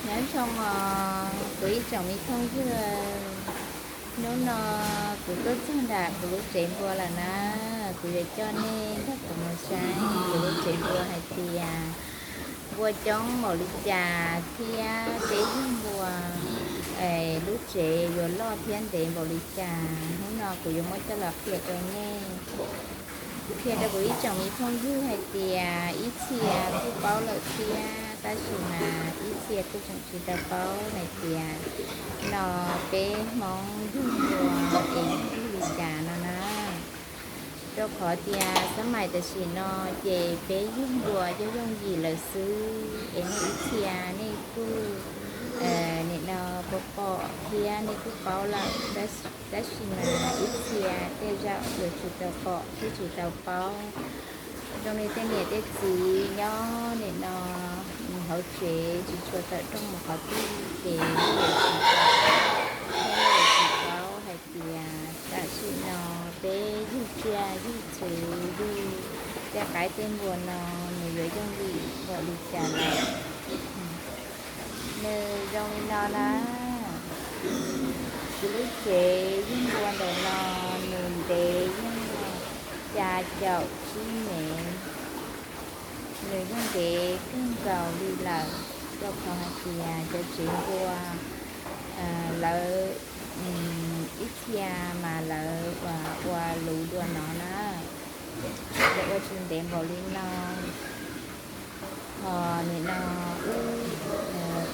Nyob zoo os kuv ib tsoom me phooj ywg, hnub no kuv tuaj txog nram kuv lub tsev npua lawm na, kuv yuav coj nej nrog kuv mus saib kuv lub tsev npua hais tias npua coob npaum li cas thiab peb yug npua lub tsev yuav loj thiab ntev npaum li cas. Hnub no kuv yuav muab coj los qhia rau nej, qhia rau kuv ib tsoom me phooj ywg hais tias ib txhia kuj paub lawm thiab, tab sis mas ib txhia kuj tseem tsis tau paub hais tias no peb Hmoob yug npua es yug li cas no na. Rau qhov tias xab mais tam sim no ces peb yug npua yooj yooj yim lawm xwb, es nej ib txhia nej kuj nim no pom pom thiab nej kuj paub lawm, tab sis mas ib txhia tej zaum yuav tsis tau pom thiab tsis tau paub. Zoo li tej niam tej txiv nyob nim no hauv tsev tsis tshua tawm rooj mus qhov twg ces nej yuav tsis paub, nej yuav tsis paub hais tias tam sim no peb yug tsiaj yug txhu, yug tej qaib tej npua no nws yuav yooj yim npaum li cas lawm. Nws zoo li no na, kuv lub tsev yug npua ntawm no nws ntev yeej xya caum tsib mev, nws yeej ntev kawg nkaus li lawm, rau qhov hais tias cov tsev npua lawv ib txhia mas lawv ua luv dua no na, lawv ua tsis ntev npaum li no. Ho nim no wb,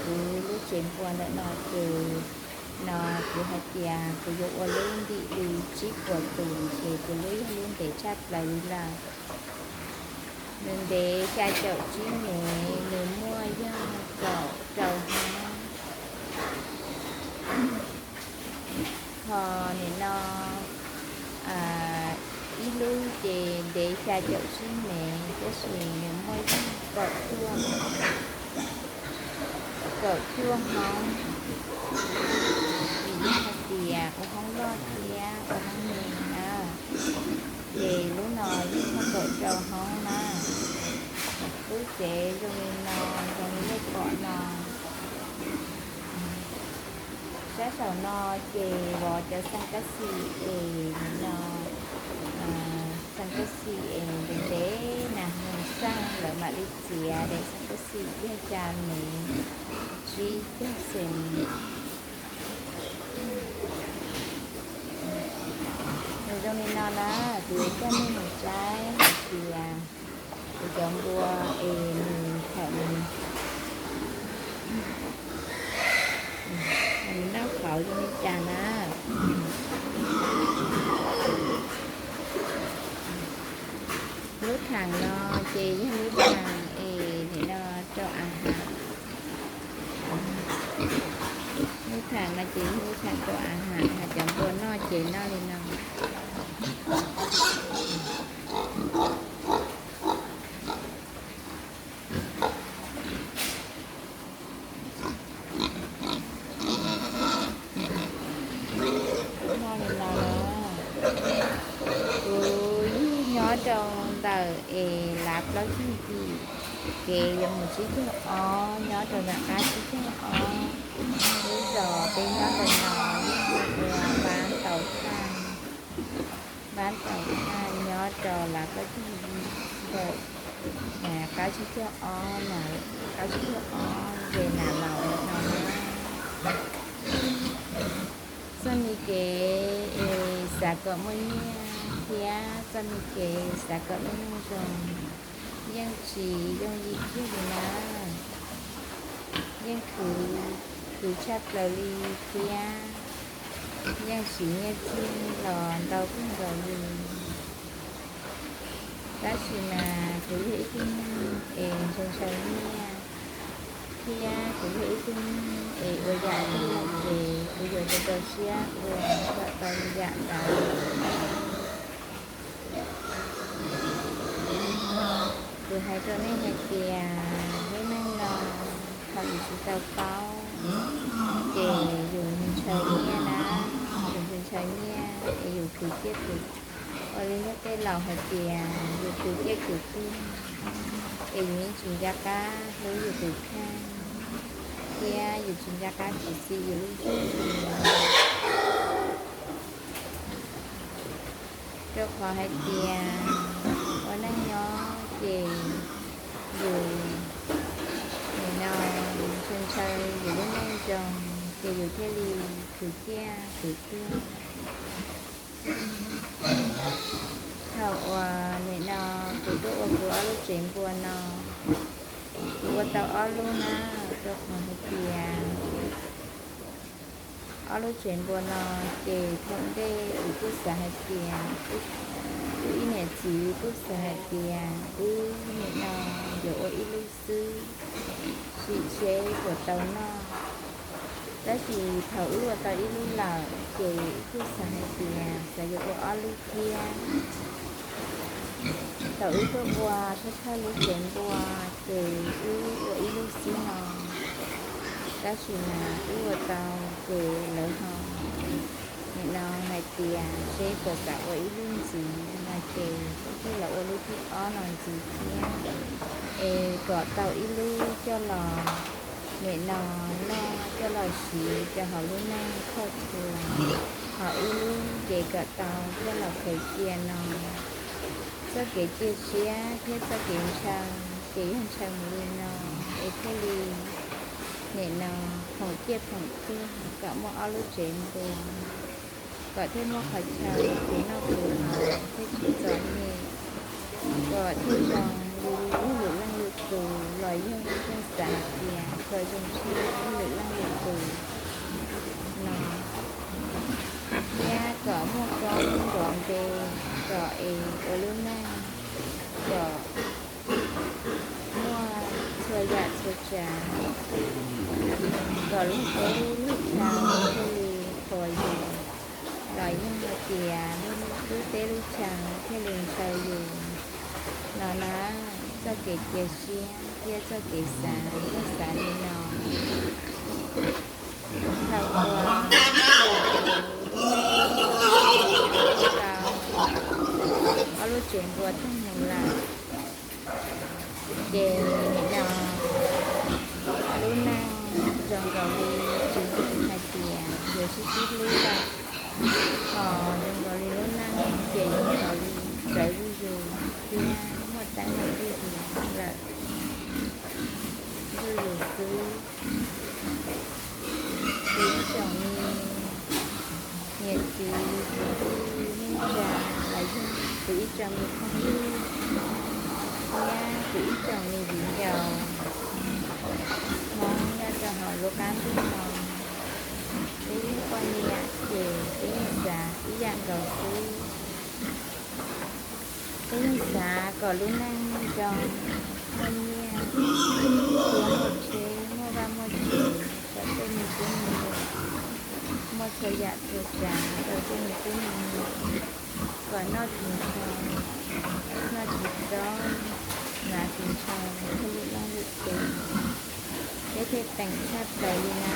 kuv lub tsev npua ntawm no ces no kuv hais tias kuv yuav ua lub ntim li tsib puas tus ces kuv lub yog lub ntev tshaj plaws li lawm. Nws ntev xya caum tsib mev, nws muaj yog kaum rau hoob. Ho nim no ib lub ces ntev xya caum tsib mev, tab sis nws muaj yog kaum cuaj, kaum cuaj hoob. Vim yog hais tias ua hoob loj thiab ua hoob me na, ces lub no yeej muaj kaum rau hoob na. Lub tsev zoo li no, zoo li nej pom no. Sab saum no ces vov cov xeev kab xis es nim no, xeev kab xis es ntev ntev na, nws xaj lawv mam li txiav daim xeev kab xis yog xya mev, tsib caug xees. Nws zoo li no na, kuv yuav coj nej mus saib hais tias kuv cov npua es nws thaum nws noj qhauv zoo li cas na. Lub theem no ces yog lub theem es nim no rau a ham. Lub theem no ces yog lub theem rau a ham, hos cov npua noj ces noj li no. Noj li no na. Kuv yug nyob rau ntawm es lav plaub caug yim, kev yuav mus tsib caug ob, nyob rau nram qab tsib caug ob. Lub zos peb nyob ntawm no yog ua Npab Tau Thaj, Npab Tau Thaj nyob rau lav plaub caug yim ntawm qab tsib caug ob na, qab tsib caug ob ze Nas Laus no na. Txoj me kev es xav kom muaj nyiaj thiab txoj me kev xav kom lub neej zoo yeej tsis yooj yim kiag li na. Yeej khwv, khwv tshaj plaws li thiab yeej siv nyiaj txiag los ntau kawg nkaus li. Tab sis mas kuv yog ib tug neeg es ntshaw ntshaw nyiaj, thiab kuv yog ib tug neeg es ua yam ib yam ces kuv yuav rau rau siab ua kom tau yam ntawd. Kuv hais rau nej hais tias lub neej no thaum yus tsis tau paub ces yus ntshaw nyiaj na, yus ntshaw nyiaj es yus khwv ciaj khwv, ua li yog tej laus hais tias yus khwv ciaj khwv tuag es yus yeej tsis nco qab hlub yus tus kheej. thiab yus tsis nco qab txiav txim yus lub neej li. Rau qhov hais tias ua neej nyob ces yus nim no ntshaw ntshaw yus lub neej zoo, ces yus thiaj li khwv ciaj khwv tuag. Thaum uas nim no kuv tuaj ua kuv ob lub tsev npua no, kuv ua tau ob lub na, rau qhov hais tias ob lub tsev npua no ces thaum ntej kuv kuj xav hais tias, kuv ib niam txiv kuj xav hais tias wb nim no yuav ua ib lub xwb, sim seb puas tau noj. Tab sis thaum wb ua tau ib lub lawm ces wb kuj xav hais tias xav yuav ua ob lub thiab. Thaum wb tuaj ua thawj thawj lub tsev npua ces wb ua ib lub xwb no, tab sis mas wb ua tau ces lawv ho nim no hais tias seb puas xav ua ib lub ntxiv no ces wb kuj los ua lub thib ob no ntxiv thiab, es kom tau ib lub coj los nim no noj coj los siv rau hauv lub neej khoj khua, ho wb lub ces kom tau coj los khaws cia no. Txoj kev cia siab thiab txoj kev ntshaw ces yog ntshaw mus li no, es thiaj li nim no phoom ciaj phoom tuag kom muaj ob lub tsev npua, kom thiaj muaj qhov chaw khwv noj khwv haus thiab tsis txom nyem, kom thiaj zoo li ib lwm leej lwm tus los yog yeej xav hais tias kom zoo tshaj ib lwm leej lwm tus no, thiab kom muaj koob nrov npe, kom es ua lub neej kom muaj txhua yam txhua tsav, kom lub teb lub chaw thiaj li qhuas yus, los yog hais tias lub teb lub chaw thiaj li ntshaw yus no na. Txoj kev cia siab thiab txoj kev xav yog xav li no. Thaum uas tau ob lub tsev npua tag mus lawm, ces nim no lub neej zoo nkaus li tsis yeej hais tias yuav sib sib hlub lawm, ho zoo nkaus li lub neej ces zoo nkaus li txawv zuj zus thiab muaj teeb meem zuj zus lawm, zuj zus xwb. Kuv ib tsoom me niam txiv kwv tij neej tsa, los yog kuv ib tsoom me phooj ywg thiab kuv ib tsoom me viv ncaus Hmoob nyob rau hauv lub qab ntuj no, peb yeej poj niam ces peb yeej xav ib yam nkaus xwb. Peb yeej xav kom lub neej zoo, muaj nyiaj txiag, muaj tsheb, muaj vaj muaj tsev rau tej me tub me nyuam, muaj txhua yam txhua tsav rau tej me tub me nyuam, kom noj tsis ntshai, noj tsis txob, hnav tsis ntshai, thiaj li leej lwm tus. Peb thiaj teem tshaj plaws li na.